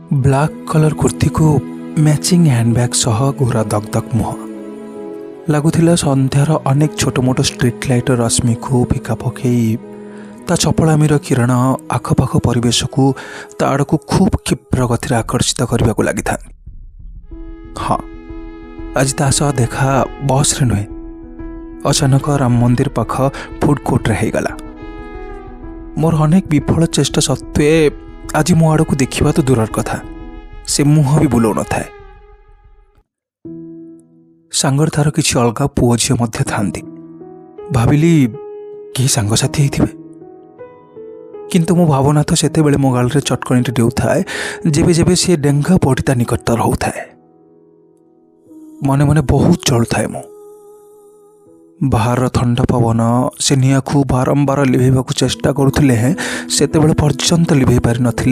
Black colour କୁର୍ତ୍ତୀକୁ matching handbag ସହ ଗୋରା ଦଗଦଗ ମୁହଁ। ଲାଗୁଥିଲା ସନ୍ଧ୍ୟାର ଅନେକ ଛୋଟ ମୋଟ ଷ୍ଟ୍ରିଟ୍ ଲାଇଟ୍ର ରଶ୍ମିକୁ ଫିକା ପକେଇ ତା ଚପଳାମିର କିରଣ ଆଖପାଖ ପରିବେଶକୁ ତା ଆଡ଼କୁ ଖୁବ୍ କ୍ଷିପ୍ର ଗତିରେ ଆକର୍ଷିତ କରିବାକୁ ଲାଗିଥାଏ। ହଁ, ଆଜି ତା ସହ ଦେଖା ବସ୍ରେ ନୁହେଁ, ଅଚାନକ ରାମ ମନ୍ଦିର ପାଖ ଫୁଡ୍ କୋର୍ଟରେ ହେଇଗଲା। ମୋର ଅନେକ ବିଫଳ ଚେଷ୍ଟା ସତ୍ତ୍ୱେ ଆଜି ମୋ ଆଡ଼କୁ ଦେଖିବା ତ ଦୂରର କଥା, ସେ ମୁହଁ ବି ବୁଲଉନଥାଏ। ସାଙ୍ଗରେ ତାର କିଛି ଅଲଗା ପୁଅ ଝିଅ ମଧ୍ୟ ଥାନ୍ତି। ଭାବିଲି କେହି ସାଙ୍ଗସାଥି ହେଇଥିବେ। କିନ୍ତୁ ମୋ ଭାବନା ତ ସେତେବେଳେ ମୋ ଗାଲରେ ଚଟକଣିଟି ଦେଉଥାଏ, ଯେବେ ଯେବେ ସେ ଡେଙ୍ଗା ପଡ଼ି ତା ନିକଟତର ହେଉଥାଏ। ମନେ ମନେ ବହୁତ ଜଳୁଥାଏ ମୁଁ। ବାହାରର ଥଣ୍ଡା ପବନ ସେ ନିଆଁକୁ ବାରମ୍ବାର ଲିଭେଇବାକୁ ଚେଷ୍ଟା କରୁଥିଲେ ହେଁ ସେତେବେଳେ ପର୍ଯ୍ୟନ୍ତ ଲିଭେଇ ପାରିନଥିଲେ।